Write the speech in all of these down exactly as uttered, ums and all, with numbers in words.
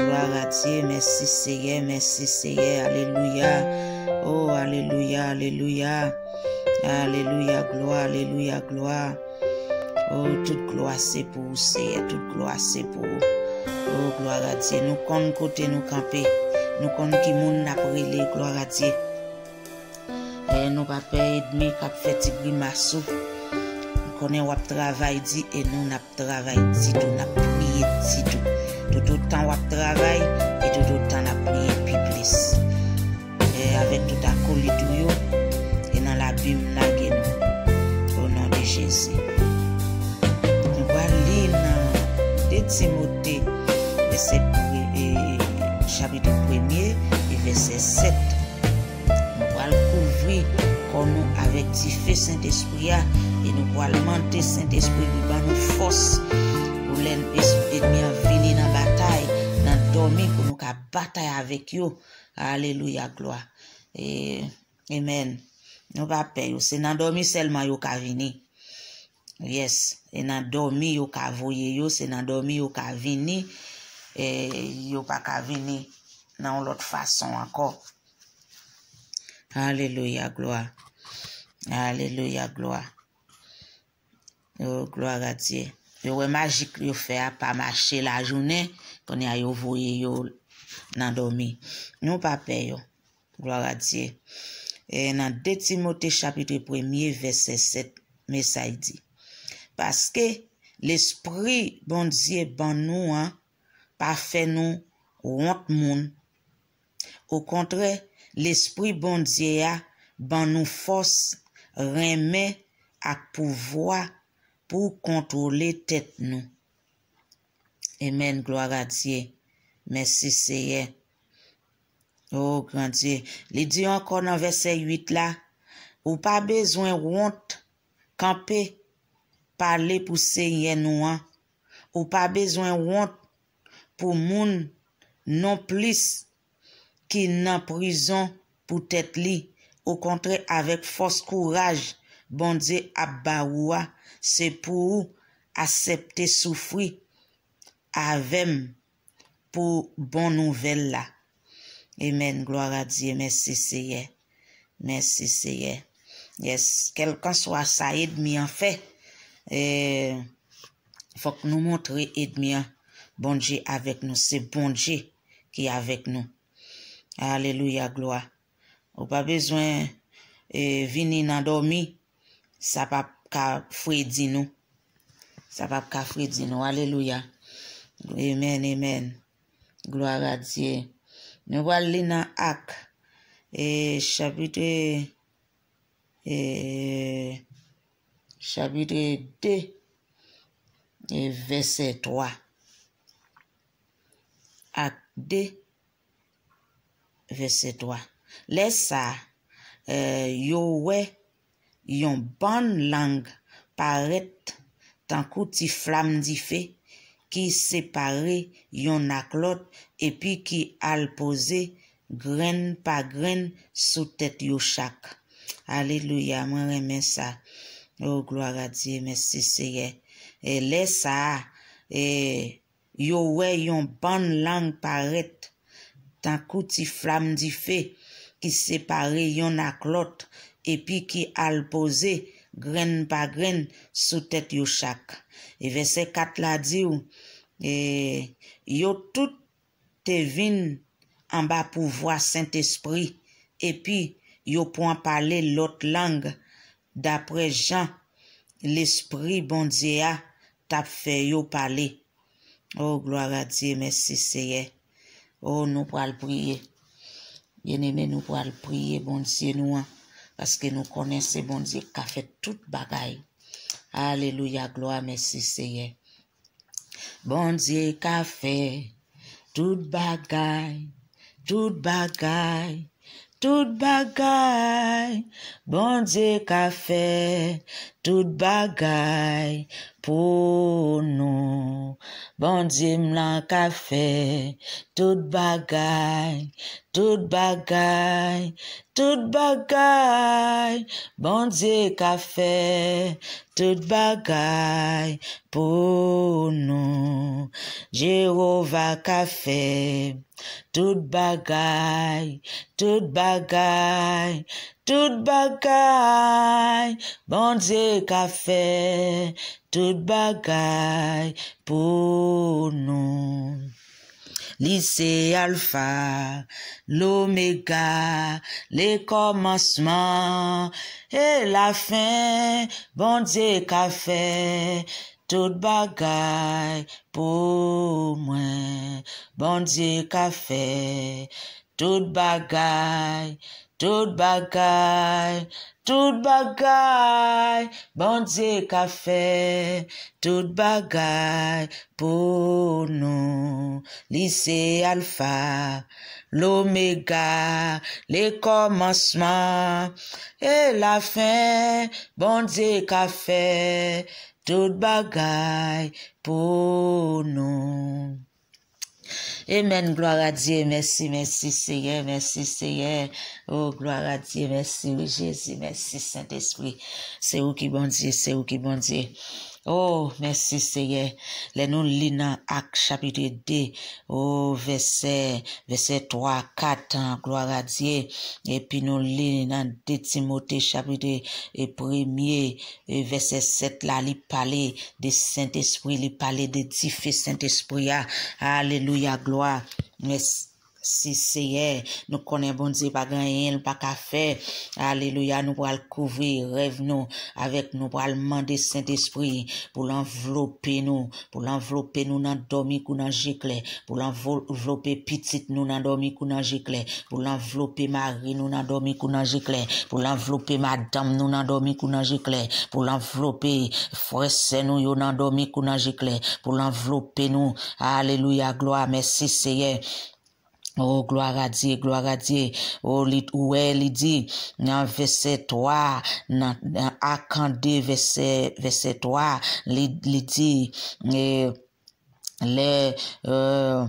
Glwa a Dye, mèsi Seyè, mèsi Seyè, alelouya. Oh, alelouya, alelouya. Alelouya, glwa, alelouya, glwa. Oh, tout glwa se pou ou, Seyè, tout glwa se pou ou. Oh, glwa a Dye, nou konn kote nou kanpe, nou konn ki moun n ap rele, glwa a Dye. E nou pa pè ènmi k ap fè ti grimas ou. M konnen w ap travay di e nou n ap travay di tou, n ap priye di tou. Toutotan w ap travay e toutotan n ap priye pi plis. E avèk tout akolit ou yo, e nan labim lage nou. O non de Jezi. Nou pral li nan de Timote, vèsè pre-, e, chapit premye, e vèsè sèt. Nou pral kouvri kò nou avèk dife Sentespri a, e nou pral mande Sentespri li ban nou fòs pou lè ènmi an vini nan batay, nan dòmi, pou nou ka batay avèk yo. Alelouya, glwa. E, amen. Nou pa pè yo. Se nan dòmi sèlman yo ka vini. Yes. E nan dòmi yo ka voye yo. Se nan dòmi yo ka vini. E yo pa ka vini nan yon lòt fason ankò. Alelouya, glwa. Alelouya, glwa. Oh, glwa a Dye. Yo wè majik yo fè a pa mache lajounen, kounye a yo voye yo nan dòmi. Nou pa pè yo. Glwa a Dye. E nan de Timote chapit premye, vèsè sèt, men sa y di. Paske Lespri Bondye ban nou an pa fè nou wont moun. Okontrè, Lespri Bondye a ban nou fòs, renmen ak pouvwa pou kontwole tèt nou. Amen, glwa a Dye. Mèsi, Seyè. O, gran Dye. Li di ankò nan vèsè uit la, ou pa bezwen wont kanpe, pale pou Seyè nou an. Ou pa bezwen wont pou moun non plis ki nan prizon pou tèt li. Okontrè, avèk fòs kouraj Bondye ap ba ou a, se pou ou aksepte soufri avè m pou bon nouvèl la. Amen. Glwa a Dye. Mèsi, Seyè. Mèsi, Seyè. Yes. Kèlkanswa sa ènmi an fè, e, fòk nou montre ènmi an Bondye avèk nou. Se Bondye ki avèk nou. Alelouya, glwa. Ou pa bezwen, e, vini nan dòmi. Sa p ap ka fredi nou. Sa p ap ka fredi nou. Alelouya. Amen, amen. Glwa a Dye. Nou pral li nan Ak, e, chapit, e, chapit de, e, vèsè twa. Ak de, vèsè twa. Lè sa a, e, yo wè yon bann lang parèt tankou ti flam dife ki separe yonn ak lòt epi ki al poze grenn pa grenn sou tèt yo chak. Alelouya, mwen renmen sa. O, glwa a Dye, mèsi Seyè. E lè sa a, e, yo wè yon bann lang parèt tankou ti flam dife ki separe yonn ak lòt, epi ki al poze grenn pa grenn sou tèt yo chak. E vèsè kat la di w, e, yo tout te vin anba pouvwa Sentespri, epi yo pran pale lòt lang, daprè jan Lespri Bondye a t ap fè yo pale. O, glwa a Dye, mèsi, Seyè. O, nou pral priye. Byeneme, nou pral priye Bondye nou an, paske nou konnen se Bondye k ka fè tout bagay. Alelouya, glwa, mèsi, Seyè. Bondye ka fè tout bagay, tout bagay, tout bagay. Bondye ka fè tout bagay. pou nou. Bondye m lan ka fè tout bagay, tout bagay, tout bagay. Bondye ka fè tout bagay pou nou. Jewova ka fè tout bagay, tout bagay, tout bagay. Bondye ka fè tout bagay pou nou. Li se Alfa, Lomega, le kòmansman e lafen. Bondye ka fè tout bagay pou mwen. Bondye ka fè tout bagay, tout bagay, tout bagay. Bondye ka fè tout bagay pou nou. Li se Alfa, Lomega, le kòmansman e lafen. Bondye ka fè tout bagay pou nou. Amen, glwa a Dye. Mèsi, mèsi, Seyè, mèsi, Seyè. Oh, glwa a Dye, mèsi, wi, Jezi, mèsi, Sentespri. Se ou ki Bondye, se ou ki Bondye. Oh, mèsi, Seyè. Lè nou li nan Ak, chapit de, oh, vèsè, vèsè twa, kat, glwa a Dye. Epi nou li nan de Timote, chapit, e, premye, e, vèsè sèt la, li pale de Sentespri, li pale de dife Sentespri a. Alelouya, glwa. Mèsi, Seyè. Nou konnen Bondye pa gen anyen l pa ka fè. Alelouya, nou pral kouvri rèv nou avèk, nou pral mande Sentespri pou l anvlope nou, pou l anvlope nou nan dòmi kou nan je klè, pou l anvlope pitit nou nan dòmi kou nan je klè, pou l anvlope mari nou nan dòmi kou nan je klè, pou l anvlope madanm nou nan dòmi kou nan je klè, pou l anvlope frè sè nou yo nan dòmi kou nan je klè, pou l anvlope nou. Alelouya, glwa, mèsi Seyè. Oh, glwa a Dye, glwa a Dye. Oh, li, ou wè, li di nan vèsè twa, nan, nan Ak de vèsè, vèsè twa, li, li di, eh, lè, eh,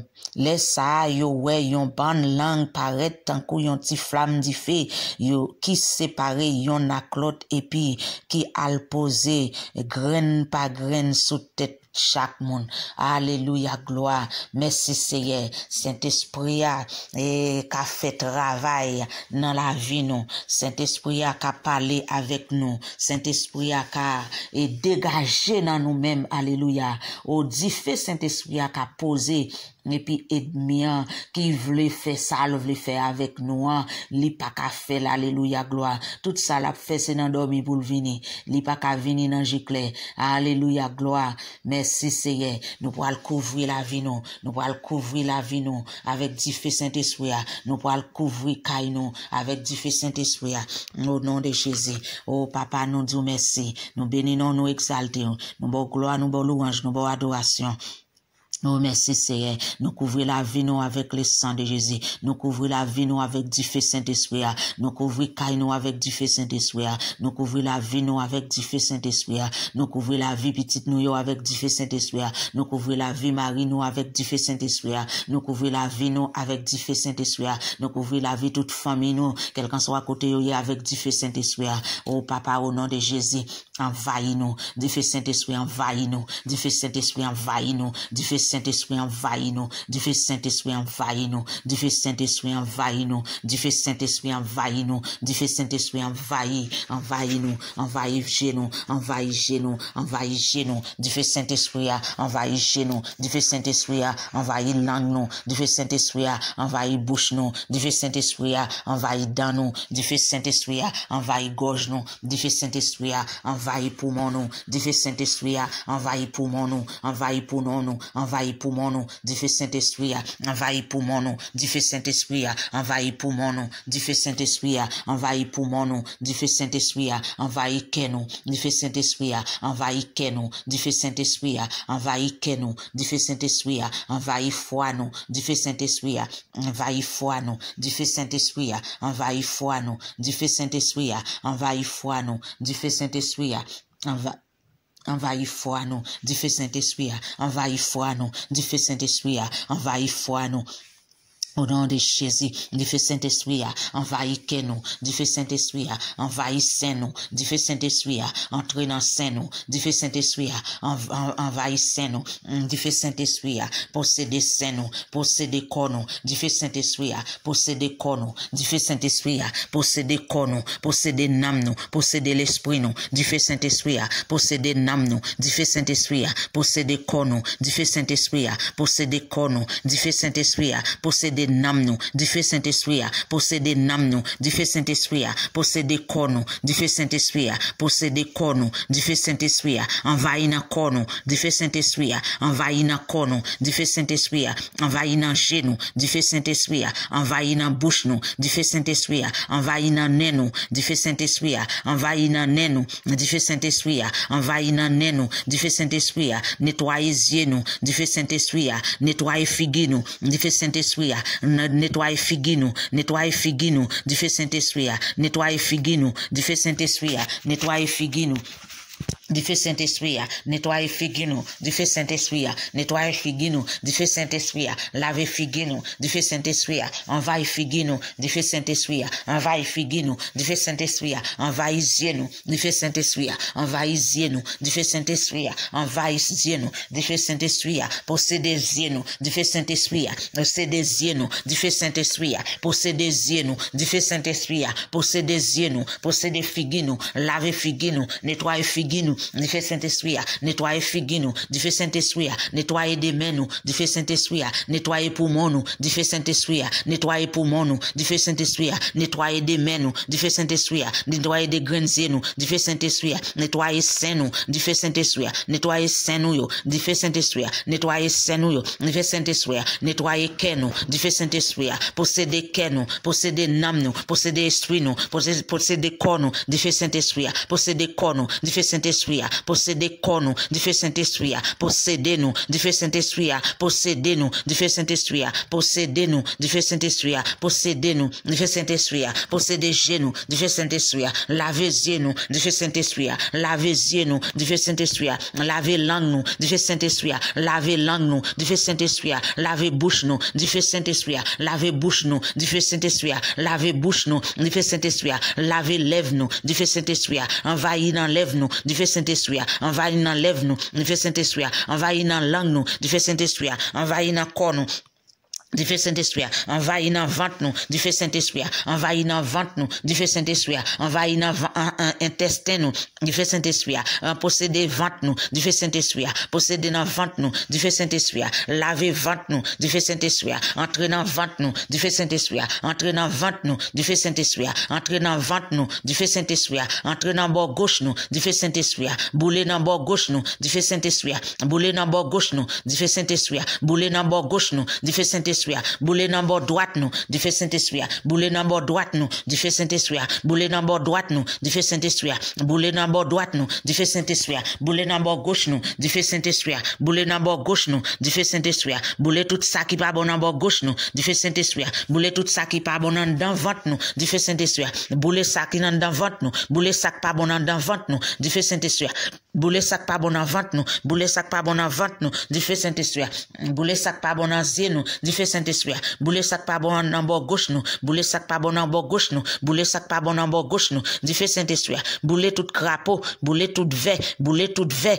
lè sa a, yo wè yon bann lang parèt tankou yon ti flam dife, yo, ki separe yonn ak lòt, epi ki al poze grenn pa grenn sou tèt chak moun. Alelouya, glwa. Mèsi, Seyè. Sentespri a, e, ka fè travay nan lavi nou. Sentespri a ka pale avèk nou. Sentespri a ka, e, degaje nan nou menm. Alelouya. O, dife Sentespri a ka poze. Epi ènmi an ki vle fè sa l vle fè avèk nou an, li pa ka fè l. Alelouya, glwa. Tout sa l ap fè, se nan dòmi pou l vini. Li pa ka vini nan je klè. Alelouya, glwa. Mèsi, Seyè. Nou pral kouvri lavi nou. Nou pral kouvri lavi nou avèk dife Sentespri a. Nou pral kouvri kay nou avèk dife Sentespri a. O non de Jezi. O Papa, nou di w mèsi. Nou beni non w, nou egzalte w. Nou ba w glwa, nou ba w lwanj, nou ba w adorasyon. O, mèsi, Seyè. Nou kouvri lavi nou avèk le san de Jezi. Nou kouvri lavi nou avèk dife Sentespri a. Nou kouvri kay nou avèk dife Sentespri a. Nou kouvri lavi nou avèk dife Sentespri a. Nou kouvri lavi pitit nou yo avèk dife Sentespri a. Nou kouvri lavi mari nou avèk dife Sentespri a. Nou kouvri lavi nou avèk dife Sentespri a. Nou kouvri lavi tout fanmi nou, kèlkanswa kote yo ye, avèk dife Sentespri a. O Papa, o non de Jezi, anvayi nou. Dife Sentespri anvayi nou. Dife Sentespri anvayi nou. Dife Sentespri anvayi nou. Dife Sentespri anvayi nou. Dife Sentespri anvayi nou. Dife Sentespri anvayi nou. Dife Sentespri anvayi, anvayi nou. Anvayi je nou. Anvayi je nou. Anvayi je nou. Dife Sentespri a anvayi je nou. Dife Sentespri a anvayi lang nou. Dife Sentespri a anvayi bouch nou. Dife Sentespri a anvayi dan nou. Dife Sentespri a anvayi gòj nou. Dife Sentespri a anvayi poumon nou. Dife Sentespri a anvayi poumon nou. Anvayi poumon nou. Anvayi poumon nou. Dife Sentespri a anvayi poumon nou. Dife Sentespri a anvayi poumon nou. Dife Sentespri a anvayi poumon nou. Dife Sentespri a anvayi kè nou. Dife Sentespri a anvayi kè nou. Dife Sentespri a anvayi kè nou. Dife Sentespri a anvayi fwa nou. Dife Sentespri a anvayi fwa nou. Dife Sentespri a anvayi fwa nou. Dife Sentespri a anvayi fwa nou. Dife Sentespri a anva- Anvayi fwa nou, dife Sentespri a. Anvayi fwa nou, dife Sentespri a. Anvayi fwa nou. O non de Jezi, dife Sentespri a, anvayi kè nou, dife Sentespri a, anvayi sen nou, dife Sentespri a, antre nan sen nou, dife Sentespri a, anv- an- anvayi sen nou, mm, dife Sentespri a, posede sen nou, posede kò nou, dife Sentespri a, posede kò nou, dife Sentespri a, posede kò nou, posede nanm nou, posede lespri nou, dife Sentespri a, posede nanm nou, dife Sentespri a, posede kò nou, dife Sentespri a, posede kò nou, dife Sentespri a, posede nanm nou, dife Sentespri a, posede nanm nou, dife Sentespri a, posede kò nou, dife Sentespri a, posede kò nou, dife Sentespri a, anvayi nan kò nou, dife Sentespri a, anvayi nan kò nou, dife Sentespri a, anvayi nan je nou, dife Sentespri a, anvayi nan bouch nou, dife Sentespri a, anvayi nan nen nou, dife Sentespri a, anvayi nan nen nou, dife Sentespri a, anvayi nan nen nou, dife Sentespri a, netwaye zye nou, dife Sentespri a, netwaye figi nou, dife Sentespri a, n- netwaye figi nou, netwaye figi nou, dife Sentespri a, netwaye figi nou, dife Sentespri a, netwaye figi nou. Dife Sentespri a, netwaye figi nou. Dife Sentespri a, netwaye figi nou. Dife Sentespri a, lave figi nou. Dife Sentespri a, anvayi figi nou. Dife Sentespri a, anvayi figi nou. Dife Sentespri a, anvayi zye nou. Dife Sentespri a, anvayi zye nou. Dife Sentespri a, anvayi zye nou. Dife Sentespri a, posede zye nou. Dife Sentespri a, posede zye nou. Dife Sentespri a, posede zye nou. Dife Sentespri a, posede zye nou. Posede figi nou. Lave figi nou. Netwaye figi nou. Dife Sentespri a, netwaye figi nou. Dife Sentespri a, netwaye de men nou. Dife Sentespri a, netwaye poumon nou. Dife Sentespri a, netwaye poumon nou. Dife Sentespri a, netwaye de men nou. Dife Sentespri a, netwaye de grenn zye nou. Dife Sentespri a, netwaye sen nou. Dife Sentespri a, netwaye sen nou yo. Dife Sentespri a, netwaye sen nou yo. Dife Sentespri a, netwaye kè nou. Dife Sentespri a, posede kè nou. Posede nanm nou. Posede espri nou. Posede, posede kò nou. Dife Sentespri a, posede kò nou. Dife Sentespri a, posede kò nou. Dife Sentespri a, posede nou. Dife Sentespri a, posede nou. Dife Sentespri a, posede nou. Dife Sentespri a, posede nou. Dife Sentespri a, posede je nou. Dife Sentespri a, lave zye nou. Dife Sentespri a, lave zye nou. Dife Sentespri a, lave lang nou. Dife Sentespri a, lave lang nou. Dife Sentespri a, lave bouch nou. Dife Sentespri a, lave bouch nou. Dife Sentespri a, lave bouch nou. Dife Sentespri a, lave lèv nou. Dife Sentespri a, anvayi nan lèv nou. Dife Sentespri a, anvayi nan lèv nou. Dife Sentespri a, anvayi nan lang nou. Dife Sentespri a, anvayi nan kò nou. Dife Sentespri a, anvayi nan vant nou. Dife Sentespri a, anvayi nan vant nou. Dife Sentespri a, anvayi nan va- an- an- entèsten nou. Dife Sentespri a, an- posede vant nou. Dife Sentespri a, posede nan vant nou. Dife Sentespri a, lave vant nou. Dife Sentespri a, antre nan vant nou. Dife Sentespri a, antre nan vant nou. Dife Sentespri a, antre nan vant nou. Dife Sentespri a, antre nan bò goch nou. Dife Sentespri a, boule nan bò goch nou. Dife Sentespri a, boule nan bò goch nou. Dife Sentespri a, boule nan bò goch nou. Dife Sentespri a, boule nan bò dwat nou. Dife Sentespri a, boule nan bò dwat nou. Dife Sentespri a, boule nan bò dwat nou. Dife Sentespri a, boule nan bò dwat nou. Dife Sentespri a, boule nan bò goch nou. Dife Sentespri a, boule nan bò goch nou. Dife Sentespri a, boule tout sa ki pa bon nan bò goch nou. Dife Sentespri a, boule tout sa ki pa bon anndan vant nou. Dife Sentespri a, boule sa ki anndan vant nou. Boule sa k pa bon anndan vant nou. Dife Sentespri a, boule sa k pa bon nan vant nou. Boule sa k pa bon nan vant nou. Dife Sentespri a, boule sa k pa bon nan zye nou. Dife Sentespri a, boule sa k pa bon nan bò goch nou. Boule sa k pa bon nan bò goch nou. Boule sa k pa bon nan bò goch nou. Dife Sentespri a, boule tout krapo. Boule tout vè. Boule tout vè.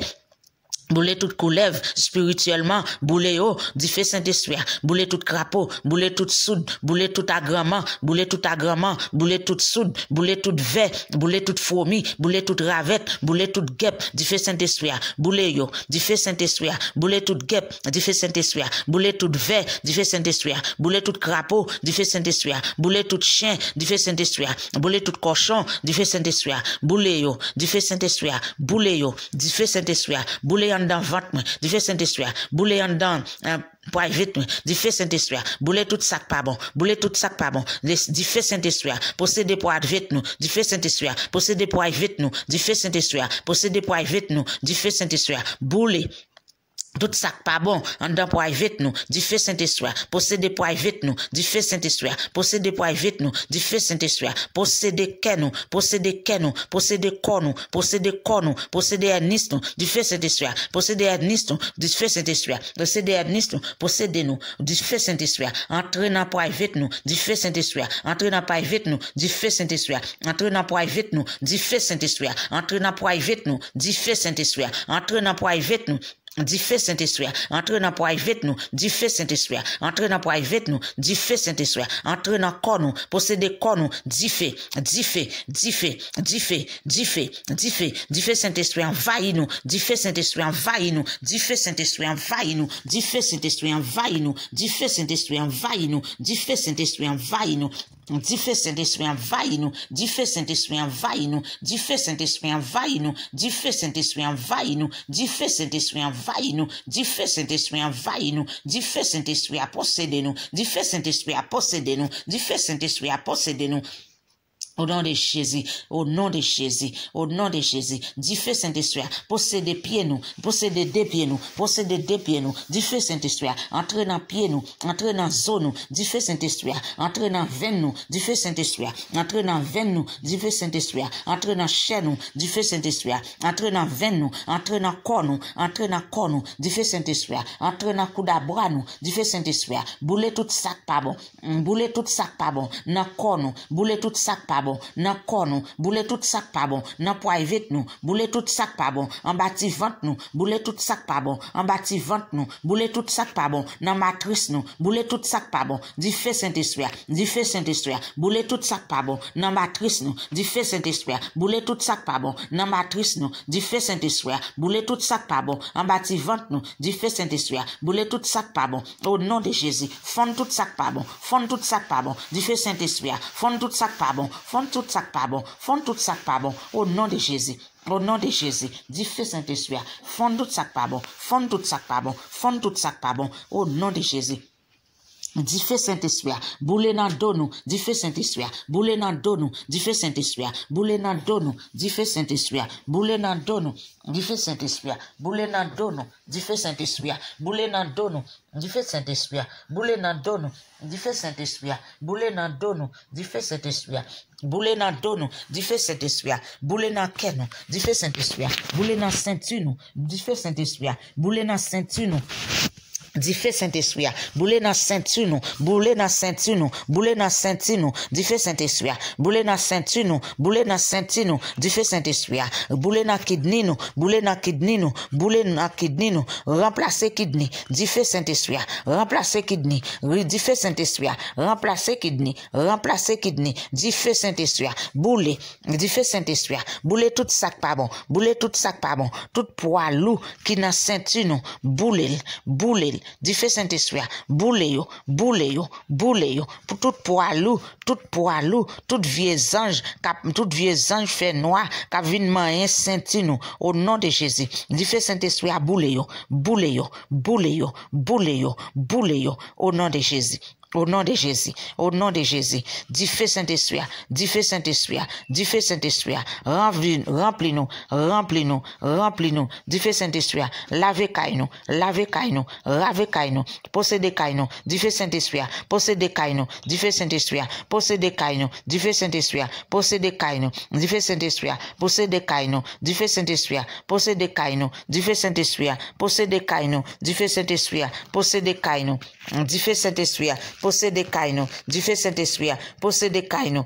Boule tout koulèv espirityèlman, boule yo. Dife Sentespri a, boule tout krapo, boule tout soud, boule tout agranman, boule tout agranman, boule tout soud, boule tout vè, boule tout fwomi, boule tout ravèt, boule tout gèp. Dife Sentespri a, boule yo. Dife Sentespri a, boule tout gèp. Dife Sentespri a, boule tout vè. Dife Sentespri a, boule tout krapo. Dife Sentespri a, boule tout chen. Dife Sentespri a, boule tout kòchon. Dife Sentespri a, boule yo. Dife Sentespri a, boule yo. Dife Sentespri a, boule anndan vant mwen. Dife Sentespri a, boule anndan, eh, private mwen. Dife Sentespri a, boule tout sa k pa bon. Boule tout sa k pa bon. Dife Sentespri a, posede private nou. Dife Sentespri a, posede private nou. Dife Sentespri a, posede private nou. Dife Sentespri a, boule. Tout sa k pa bon anndan private nou, dife Sentespri a, posede private nou, dife Sentespri a, posede private nou, dife Sentespri a, posede kè nou, posede kè nou, posede kò nou, posede kò nou, posede ènis nou, dife Sentespri a, posede ènis nou, dife Sentespri a, posede ènis nou, posede nou, dife Sentespri a, antre nan private nou, dife Sentespri a, antre nan private nou, dife Sentespri a, antre nan private nou, dife Sentespri a, antre nan private nou, dife Sentespri a, antre nan private nou, dife Sentespri a, antre nan private nou, dife Sentespri a, antre nan private nou, dife Sentespri a, antre nan kò nou, posede kò nou, dife, dife, dife, dife, dife, dife, dife Sentespri a anvayi nou, dife Sentespri a anvayi nou, dife Sentespri a anvayi nou, dife Sentespri a anvayi nou, dife Sentespri a anvayi nou, dife Sentespri a anvayi nou. Dife Sentespri anvayi nou, dife Sentespri anvayi nou, dife Sentespri anvayi nou, dife Sentespri anvayi nou, dife Sentespri anvayi nou, dife Sentespri anvayi nou, dife Sentespri a posede nou, dife Sentespri a posede nou, dife Sentespri a posede nou. O non de Jezi, o non de Jezi, o non de Jezi, dife Sentespri a posede pye nou, posede de pye nou, posede de pye nou, dife Sentespri a antre nan pye nou, antre nan zo nou, dife Sentespri a antre nan venn nou, dife Sentespri a antre nan venn nou, dife Sentespri a antre nan chè nou, dife Sentespri a antre nan venn nou, antre nan kò nou, antre nan kò nou, dife Sentespri a antre nan koudabwa nou, dife Sentespri a boule tout sa k pa bon, boule tout sa k pa bon nan kò nou, boule tout sa k pa bon nan kò nou, boule tout sa k pa bon nan private nou, boule tout sa k pa bon anba ti vant nou, boule tout sa k pa bon anba ti vant nou, boule tout sa k pa bon nan matris nou, boule tout sa k pa bon, dife Sentespri a, dife Sentespri a, boule tout sa k pa bon nan matris nou, dife Sentespri a, boule tout sa k pa bon nan matris nou, dife Sentespri a, boule tout sa k pa bon anba ti vant nou, dife Sentespri a, boule tout sa k pa bon, o non de Jezi, fonn tout sa k pa bon, fonn tout sa k pa bon, dife Sentespri a, fonn tout sa k pa bon, fonn tout sa k pa bon, fonn tout sa k pa bon, o non de Jezi, o non de Jezi, dife Sentespri a, fonn tout sa k pa bon, fonn tout sa k pa bon, fonn tout sa k pa bon, o non de Jezi. Dife Sentespri a, boule nan do nou, dife Sentespri a, boule nan do nou, dife Sentespri a, boule nan do nou, dife Sentespri a, boule nan do nou, dife Sentespri a, boule nan do nou, dife Sentespri a, boule nan do nou, dife Sentespri a, boule nan do nou, dife Sentespri a, boule nan do nou, dife Sentespri a, boule nan do nou, dife Sentespri a, boule nan kè nou, dife Sentespri a, boule nan senti nou, dife Sentespri a, boule nan senti nou. Dife Sentespri a, boule nan senti nou, boule nan senti nou, boule nan senti nou, dife Sentespri a, boule nan senti nou, boule nan senti nou, dife Sentespri a, boule nan kidni nou, boule nan kidni nou, boule nan kidni nou, ranplase kidni, dife Sentespri a, ranplase kidni, ri-, dife Sentespri a, ranplase kidni, ranplase kidni, dife Sentespri a, boule, dife Sentespri a, boule tout sa k pa bon, boule tout sa k pa bon, tout pwa lou ki nan senti nou, boule l, boule l, dife Sentespri a, boule yo, boule yo, boule yo, pou tout pwa lou, tout pwa lou, tout vye zanj, k ap, tout vye zanj fè nwa, k ap vin manyen senti nou, o non de Jezi, dife Sentespri a, boule yo, boule yo, boule yo, boule yo, boule yo, o non de Jezi. O non de Jezi, o non de Jezi, dife Sentespri a, dife Sentespri a, dife Sentespri a, ranpli, ranpli nou, ranpli nou, ranpli nou, dife Sentespri a, lave kay nou, lave kay nou, lave kay nou, posede kay nou, dife Sentespri a, posede kay nou, dife Sentespri a, posede kay nou, dife Sentespri a, posede kay nou, dife Sentespri a, posede kay nou, dife Sentespri a, posede kay nou, dife Sentespri a, posede kay nou, dife Sentespri a, posede kay nou. Dife Sentespri a, posede kay nou. Dife Sentespri a, posede kay nou.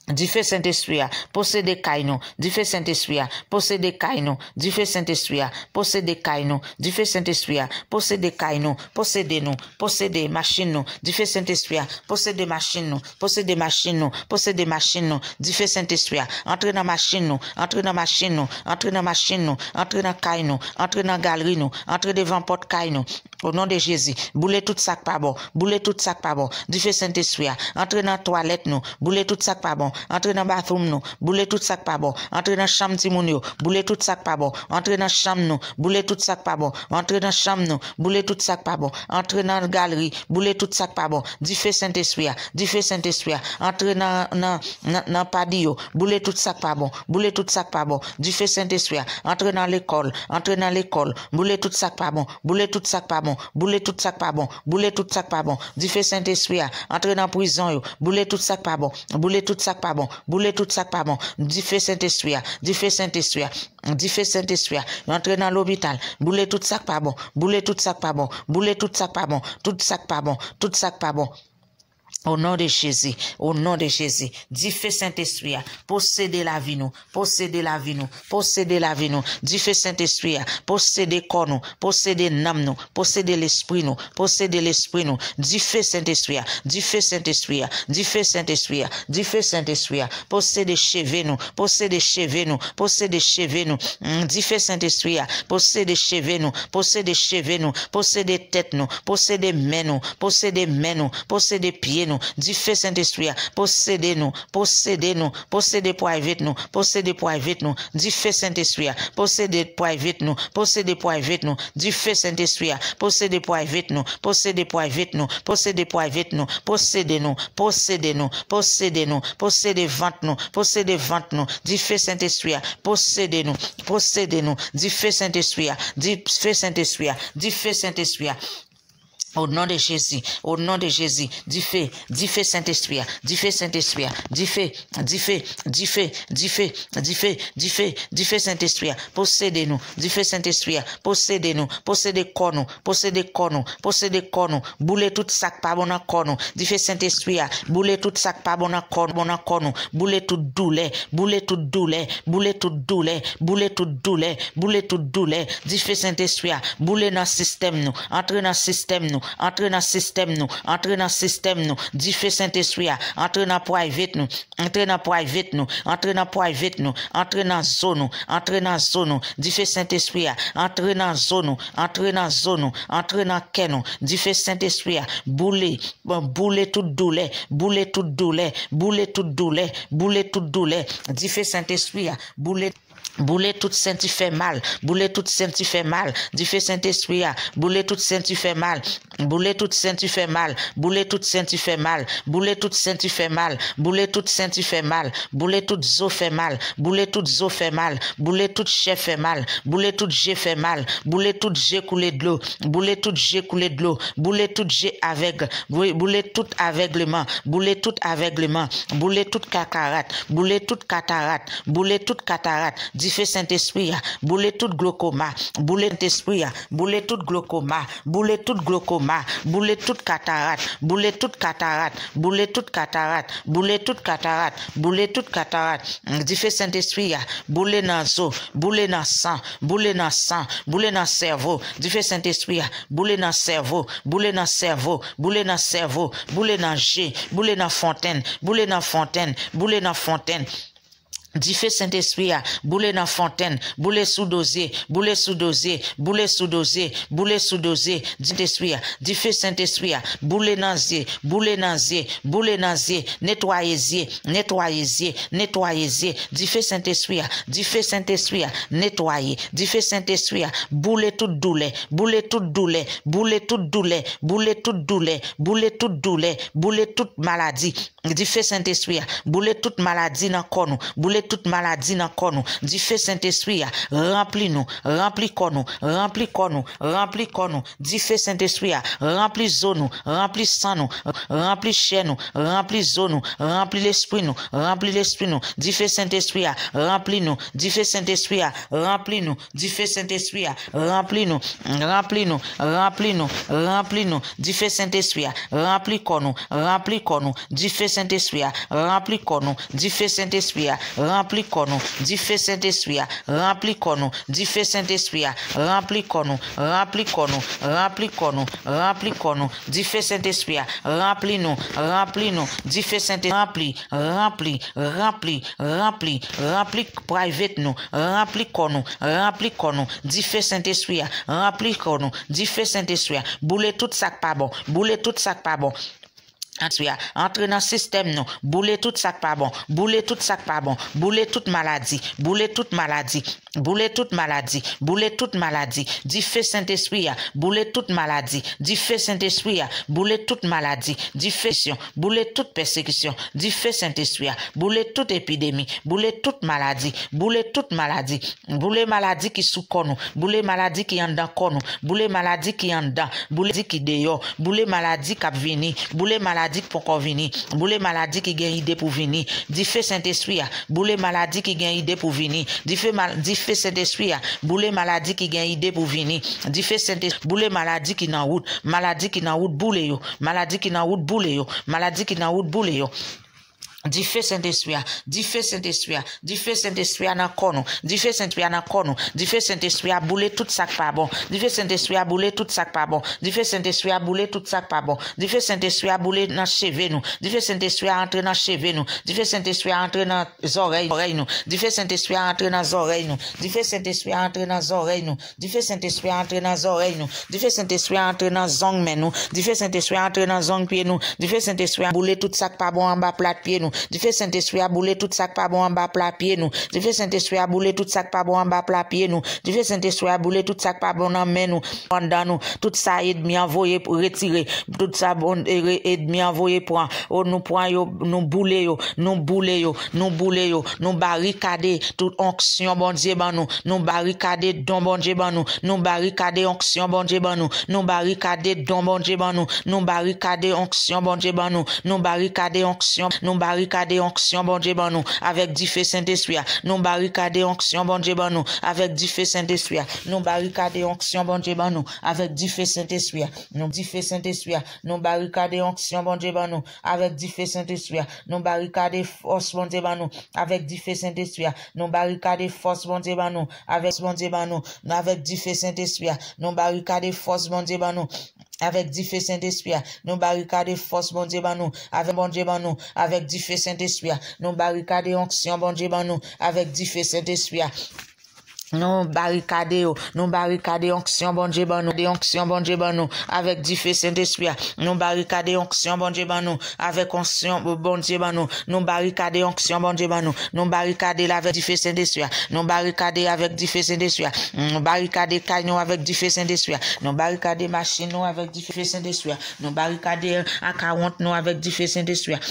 Dife Sentespri a, posede kay nou. Dife Sentespri a, posede kay nou. Dife Sentespri a, posede kay nou. Dife Sentespri a, posede kay nou. Posede nou. Posede machin nou. Dife Sentespri a, posede machin nou. Posede machin nou. Posede machin nou. Dife Sentespri a, antre nan machin nou. Antre nan machin nou. Antre nan machin nou. Antre nan kay nou. Antre nan galri nou. Antre devan pòt kay nou. O non de Jezi, boule tout sa k pa bon, boule tout sa k pa bon. Dife Sentespri a, antre nan twalèt nou, boule tout sa k pa bon. Antre nan bathroom nou, boule tout sa k pa bon. Antre nan chanm timoun yo, boule tout sa k pa bon. Antre nan chanm nou, boule tout sa k pa bon. Antre nan chanm nou, boule tout sa k pa bon. Antre nan galri, boule tout sa k pa bon. Dife Sentespri a, dife Sentespri a, antre nan, nan, nan, nan padi yo, boule tout sa k pa bon, boule tout sa k pa bon. Dife Sentespri a, antre nan lekòl, antre nan lekòl, boule tout sa k pa bon, boule tout sa k pa bon, boule tout sa k pa bon, boule tout sa k pa bon. Dife Sentespri a, antre nan prizon yo, boule tout sa k pa bon, boule tout sa k pa bon, boule tout sa k pa bon. Dife Sentespri a, dife Sentespri a, dife Sentespri a, antre nan lopital, boule tout sa k pa bon, boule tout sa k pa bon, boule tout sa k pa bon, tout sa k pa bon, tout sa k pa bon. O non de Jezi, o non de Jezi, dife Sentespri a, posede lavi nou, posede lavi nou, posede lavi nou, dife Sentespri a, posede kò nou, posede nanm nou, posede lespri nou, posede lespri nou, dife Sentespri a, dife Sentespri a, dife Sentespri a, dife Sentespri a, posede cheve nou, posede cheve nou, posede cheve nou, mm, dife Sentespri a, posede cheve nou, posede cheve nou, posede tèt nou, posede men nou, posede men nou, posede pye nou, dife Sentespri a, posede nou, posede nou, posede private nou, posede private nou, dife Sentespri a, posede private nou, posede private nou, dife Sentespri a, posede private nou, posede private nou, posede private nou, posede nou, posede nou, posede nou, posede vant nou, posede vant nou, dife Sentespri a, posede nou, posede nou, dife Sentespri a, dife Sentespri a, dife Sentespri a. O non de Jezi, o non de Jezi, dife, dife Sentespri a, dife Sentespri a, dife, dife, dife, dife, dife, dife, dife Sentespri a, posede nou, dife Sentespri a, posede nou, posede kò nou, posede kò nou, posede kò nou, boule tout sa k pa bon nan kò nou, dife Sentespri a, boule tout sa k pa bon nan kò, bon nan kò nou, boule tout doulè, boule tout doulè, boule tout doulè, boule tout doulè, boule tout doulè, dife Sentespri a, boule nan sistèm nou, antre nan sistèm nou, antre nan sistèm nou, antre nan sistèm nou, dife Sentespri a, antre nan private nou, antre nan private nou, antre nan private nou, antre nan zo nou, antre nan zo nou, dife Sentespri a, antre nan zo nou, antre nan zo nou, antre nan kè nou, dife Sentespri a, boule, boule tout doulè, boule tout doulè, boule tout doulè, boule tout doulè, dife Sentespri a, boule, boule tout senti fè mal, boule tout senti fè mal, dife Sentespri a, boule tout senti fè mal, boule tout senti fè mal, boule tout senti fè mal, boule tout senti fè mal, boule tout senti fè mal, boule tout zo fè mal, boule tout zo fè mal, boule tout chè fè mal, boule tout je fè mal, boule tout je koule dlo, boule tout je koule dlo, boule tout je avèg, boule, boule tout avègleman, boule tout avègleman, boule tout katarat, boule tout katarat, boule tout katarat, dife Sentespri a, boule tout glokoma, boule Sentespri a, boule tout glokoma, boule tout glokoma, boule tout katarat, boule tout katarat, boule tout katarat, boule tout katarat, boule tout katarat, dife Sentespri a, boule nan zo, boule nan san, boule nan san, boule nan sèvo, dife Sentespri a, boule nan sèvo, boule nan sèvo, boule nan sèvo, boule nan je, boule nan fontenn, boule nan fontenn, boule nan fontenn. Dife Sentespri a, boule nan fontenn, boule sou do zye, boule sou do zye, boule sou do zye, boule sou do zye, Sentespri a, dife Sentespri a, boule nan zye, boule nan zye, boule nan zye, netwaye zye, netwaye zye, netwaye zye, dife Sentespri a, dife Sentespri a, netwaye, dife Sentespri a, boule tout doulè, boule tout doulè, boule tout doulè, boule tout doulè, boule tout doulè, boule tout maladi, dife Sentespri a, boule tout maladi nan kò nou, boule tout maladi nan kò nou, dife Sentespri a, ranpli nou, ranpli kò nou, ranpli kò nou, ranpli kò nou, dife Sentespri a, ranpli zo nou, ranpli san nou, ranpli chè nou, ranpli zo nou, ranpli lespri nou, ranpli lespri nou, dife Sentespri a, ranpli nou, dife Sentespri a, ranpli nou, dife Sentespri a, ranpli nou, ranpli nou, ranpli nou, ranpli nou, dife Sentespri a, ranpli kò nou, ranpli kò nou, dife Sentespri a, ranpli kò nou. Dife Sentespri a, ranpli kò nou. Dife Sentespri a, ranpli kò nou. Dife Sentespri a, ranpli kò nou. Ranpli kò nou. Ranpli kò nou. Ranpli kò nou. Dife Sentespri a, ranpli nou. Ranpli nou. Dife Sentespri, ranpli, ranpli, ranpli, ranpli, ranpli private nou. Ranpli kò nou. Ranpli kò nou. Dife Sentespri a, ranpli kò nou. Dife Sentespri a, boule tout sa k pa bon. Boule tout sa k pa bon. Sentespri a, antre nan sistèm nou, boule tout sa k pa bon, boule tout sa k pa bon, boule tout maladi, boule tout maladi, boule tout maladi, boule tout maladi, dife Sentespri a, boule tout maladi, dife Sentespri a, boule tout maladi, dife, boule tout pèsekisyon, dife Sentespri a, boule tout epidemi, boule tout maladi, boule tout maladi, boule maladi ki sou kò nou, boule maladi ki anndan kò nou, boule maladi ki anndan, boule maladi ki deyò, boule maladi k ap vini, boule maladi k poko vini, boule maladi ki gen ide pou vini. Dife Sentespri a, boule maladi ki gen ide pou vini. Dife mal, dife Sentespri a, boule maladi ki gen ide pou vini. Dife Sentespri, boule maladi ki nan wout, maladi ki nan wout boule yo, maladi ki nan wout boule yo, maladi ki nan wout boule yo. Dife Sentespri a, dife Sentespri a, dife Sentespri a nan kò nou, dife Sentespri a nan kò nou, dife Sentespri a boule tout sa k pa bon, dife Sentespri a boule tout sa k pa bon, dife Sentespri a boule tout sa k pa bon, dife Sentespri a boule nan cheve nou, dife Sentespri a antre nan cheve nou, dife Sentespri a antre nan zòrèy, zòrèy nou, dife Sentespri a antre nan zòrèy nou, dife Sentespri a antre nan zòrèy nou, dife Sentespri a antre nan zòrèy nou. Dife Sentespri a antre nan zong men nou. Dife Sentespri a antre nan zong pye nou. Dife Sentespri a boule tout sa k pa bon anba plat pye nou. Dife Sentespri a boule tout sa k pa bon anba plat pye nou. Dife Sentespri a boule tout sa k pa bon anba plat pye nou. Dife Sentespri a boule tout sa k pa bon nan men nou, anndan nou. Tout sa ènmi an voye pou retire. Tout sa bon, e, re- ènmi an voye pran. O, nou pran yo, nou boule yo, nou boule yo, nou boule yo, nou barikade tout onksyon Bondye ban nou, nou barikade don Bondye ban nou, nou barikade onksyon Bondye ban nou, nou barikade don Bondye ban nou, nou barikade onksyon Bondye ban nou, nou barikade onksyon, nou barikade onksyon Bondye ban nou, avèk dife Sentespri a, nou barikade onksyon Bondye ban nou, avèk dife Sentespri a, nou barikade onksyon Bondye ban nou, avèk dife Sentespri a, nou dife Sentespri a, nou barikade onksyon Bondye ban nou, avèk dife Sentespri a, nou barikade fòs Bondye ban nou, avèk dife Sentespri a, nou barikade fòs Bondye ban nou, avèk Bondye ban nou, avèk dife Sentespri a, nou barikade fòs Bondye ban nou, avèk dife Sentespri a, nou barikade fòs Bondye ban nou, avèk Bondye ban nou, avèk dife Sentespri a, nou barikade onksyon Bondye ban nou, avèk dife Sentespri a. Nou barikade yo, nou barikade onksyon Bondye ban nou, de onksyon Bondye ban nou, avèk dife Sentespri a. Nou barikade onksyon Bondye ban nou, avèk onksyon Bondye ban nou. Nou barikade onksyon Bondye ban nou. Nou barikade l avèk dife Sentespri a. Nou barikade avèk dife Sentespri a. Nou barikade kay nou avèk dife Sentespri a. Nou barikade machin nou avèk dife Sentespri a. Nou barikade akawont nou avèk dife Sentespri a.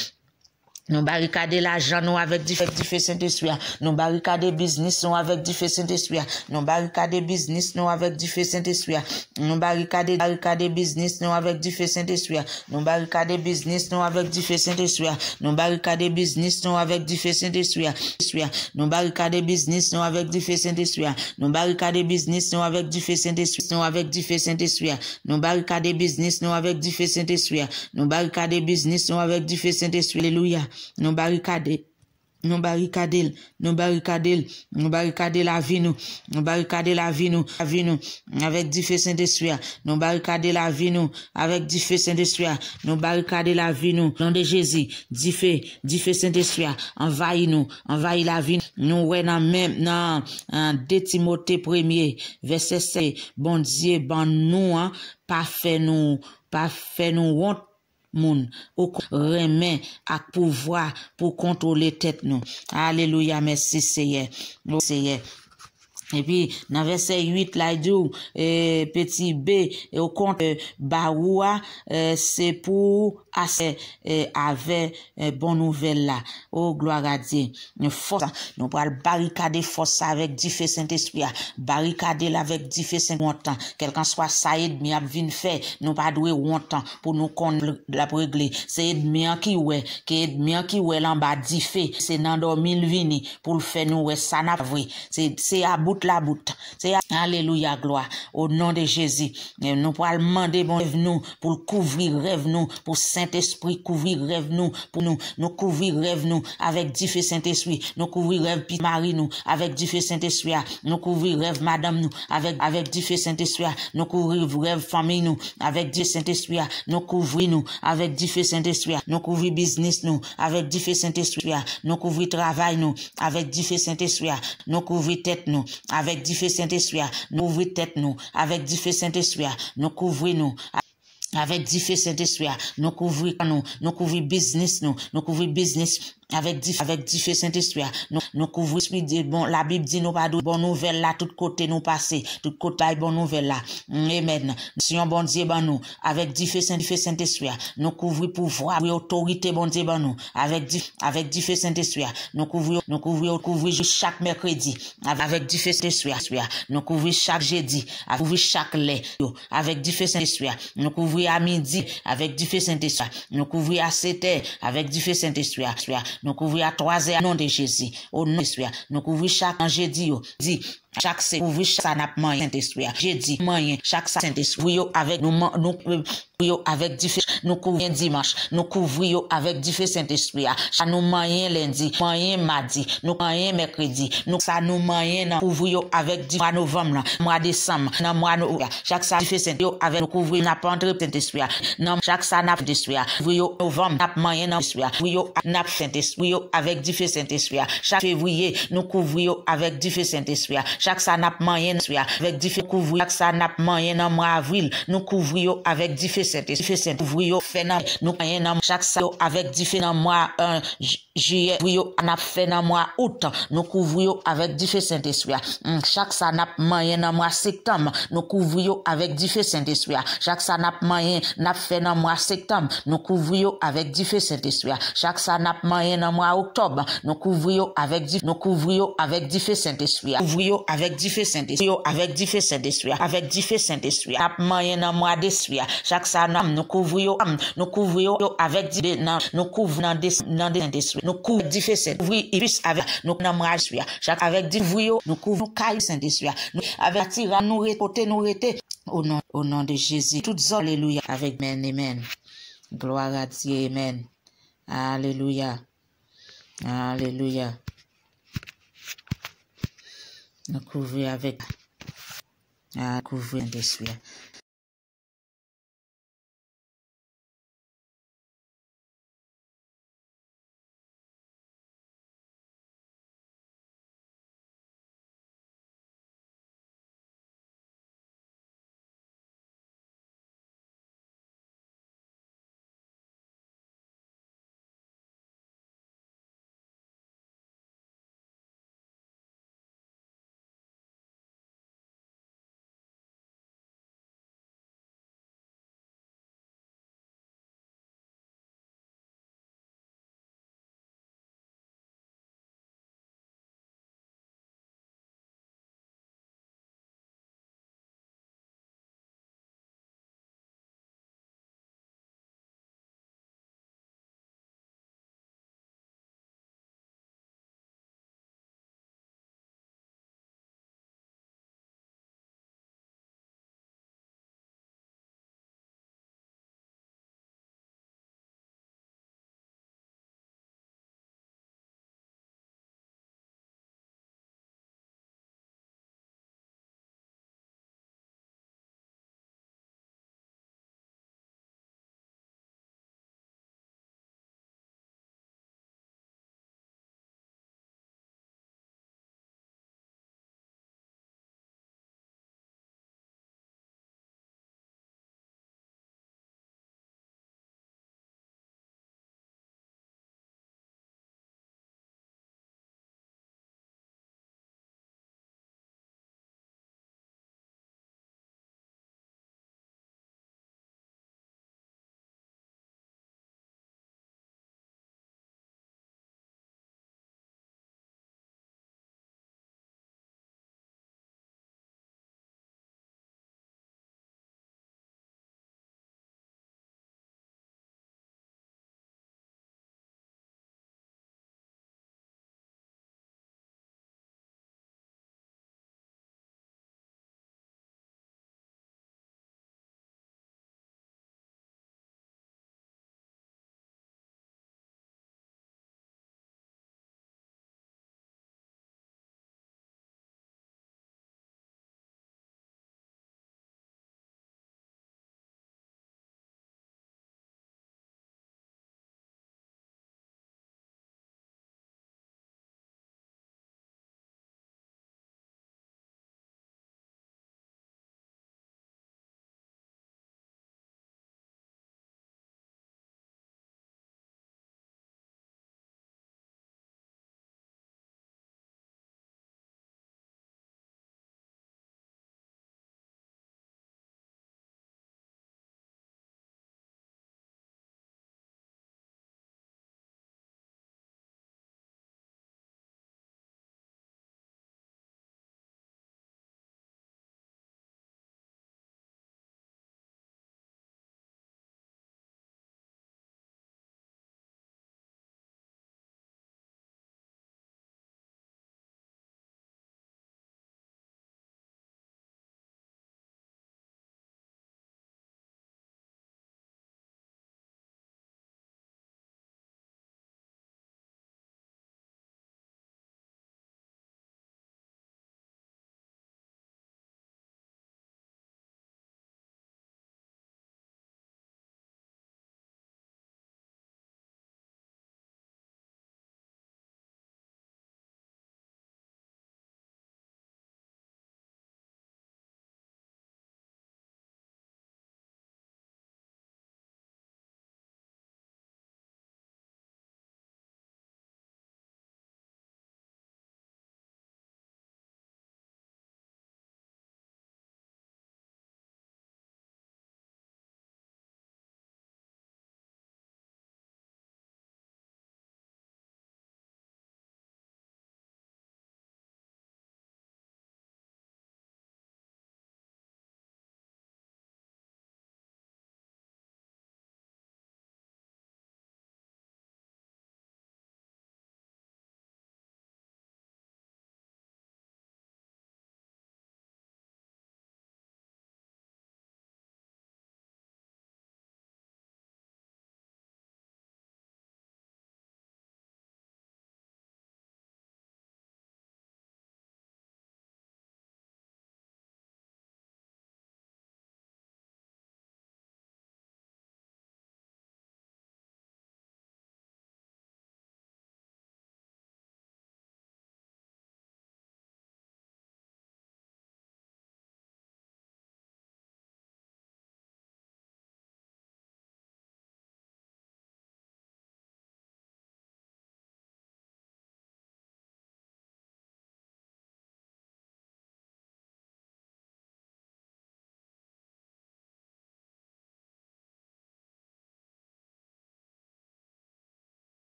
Nou barikade lajan nou avèk dife, dife Sentespri a. Nou barikade biznis nou avèk dife Sentespri a. Nou barikade biznis nou avèk dife Sentespri a. Nou barikade, barikade biznis nou avèk dife Sentespri a. Nou barikade biznis nou avèk dife Sentespri a. Nou barikade biznis nou avèk dife Sentespri a. Nou barikade biznis nou avèk dife Sentespri a. Nou barikade biznis nou avèk dife Sentespri, nou avèk dife Sentespri a. Nou barikade biznis nou avèk dife Sentespri a. Nou barikade biznis nou avèk dife Sentespri. Alelouya. Nou barikade. Nou barikade l. Nou barikade l. Nou barikade lavi nou. Nou barikade lavi nou. Lavi nou. Avèk dife Sentespri a. Nou barikade lavi nou. Avèk dife Sentespri a. Nou barikade lavi nou. Non de Jezi. Dife. Dife Sentespri a. Anvayi nou. Anvayi lavi nou. Nou wè nan men, nan, nan de Timote premye, vèsè sèt, Bondye ban nou an, pa fè nou, pa fè nou wont moun. Okontrè, renmen ak pouvwa pou kontwole tèt nou. Alelouya, mèsi Seyè. O Seyè. Epi, nan vèsè uit la, li di w, e, peti B, e, okontrè, ba ou a, e, se pou asè, e, avè, e, bon nouvèl la. O, glwa a Dye. Yon fòs, nou pral barikade fòs sa avèk dife Sentespri a. Barikade l avèk dife Sent wont lan. Kèlkanswa sa ènmi ap vin fè, nou pa dwe wont pou nou konn l ap regle. Se ènmi an ki wè, ke ènmi an ki wè l anba dife. Se nan dòmi l vini pou l fè nou wè sa n ap vre. Se, se a bout labout. Se alelouya, glwa. O non de Jezi, nou pral mande Bondye nou pou l kouvri rèv nou, pou Sentespri kouvri rèv nou, pou nou, nou kouvri rèv nou avèk dife Sentespri. Nou kouvri rèv pitit mari nou avèk dife Sentespri a. Nou kouvri rèv madanm nou avèk, avèk dife Sentespri a. Nou kouvri rèv fanmi nou avèk dife Sentespri a. Nou kouvri nou avèk dife Sentespri a. Nou kouvri biznis nou avèk dife Sentespri a. Nou kouvri travay nou avèk dife Sentespri a. Nou kouvri tèt nou avèk dife Sentespri a. Nou kouvri tèt nou avèk dife Sentespri a. Nou kouvri nou avèk dife Sentespri a. Nou kouvri kò nou, nou kouvri biznis nou, nou kouvri biznis avèk dife, avèk dife Sentespri a. Nou, nou kouvri espri de bon, Labib di nou pa dwe bon nouvèl la tout kote nou pase, tout kote bay bon nouvèl la. Amen. Si yon Bondye ban nou avèk dife Sent, dife Sentespri a. Nou kouvri pouvwa, kouvri otorite Bondye ban nou avèk di, avèk dife Sentespri a. Nou kouvri, nou kouvri, kouvri jou chak mèkredi avèk dife Sentespri a. Nou kouvri chak jedi, a kouvri chak lè yo avèk dife Sentespri a. Nou kouvri a midi avèk dife Sentespri a. Nou kouvri a sèt è avèk dife Sentespri a. Nou kouvri a twa zè a non de Jezi. O non de Jezi. Nou kouvri chak an jedi yo. Di chak se kouvri chak sa n ap manyen Sentespri a. Jedi, manyen, chak sa Sentespri yo avèk nou man-, nou, nou yo avèk dife, nou kouvri dimanch, nou kouvri yo avèk dife Sentespri a. Sa nou manyen lendi, manyen madi, nou manyen mèkredi, nou sa nou manyen nan kouvri yo avèk di mwa novanm lan, mwa desanm, nan mwa no, chak sa dife Sent yo avèk nou kouvri n ap antre Sentespri a. Nan chak sa n ap Sentespri a, kouvri yo novanm, n ap manyen nan Sentespri a, kouvri yo n ap Sentespri yo avèk dife Sentespri a. Chak fevriye, nou kouvri yo avèk dife Sentespri a. Chak sa n ap manyen nan Sentespri a, avèk dife kouvri, chak sa n ap manyen nan mwa avril, nou kouvri yo avèk dife Sentespri. Dife Sent kouvri yo fè nan nou manyen nan chak sa yo avèk dife nan mwa, euh, j-, jiyè, kouvri yo n ap fè nan mwa out, nou kouvri yo avèk dife Sentespri a. Mm, chak sa n ap manyen nan mwa septanm, nou kouvri yo avèk dife Sentespri a. Chak sa n ap manyen, n ap fè nan mwa septanm, nou kouvri yo avèk dife Sentespri a. Chak sa n ap manyen nan mwa oktòb, nou kouvri yo avèk di, nou kouvri yo avèk dife Sentespri a. Kouvri yo avèk dife Sentespri, yo avèk dife Sentespri a, avèk dife Sentespri a. N ap manyen nan mwa despi a. Chak sa n ap, nou kouvri yo, nou kouvri yo, yo avèk di, nan, nou kouvri nan des, nan de Sentespri. Nou kouvri dife Sent, kouvri plis avèk, nou nan mwa despi a. Chak avèk di, kouvri yo, nou kouvri nou kay Sentespri a. Nou avèk atira, nou rete kote nou rete. O non, o non de Jezi. Tout zòn, alelouya, avèk men, amen. Gloire à Dieu, amen. Alelouya. Alelouya. Nou kouvri avèk, ah, kouvri Sentespri a.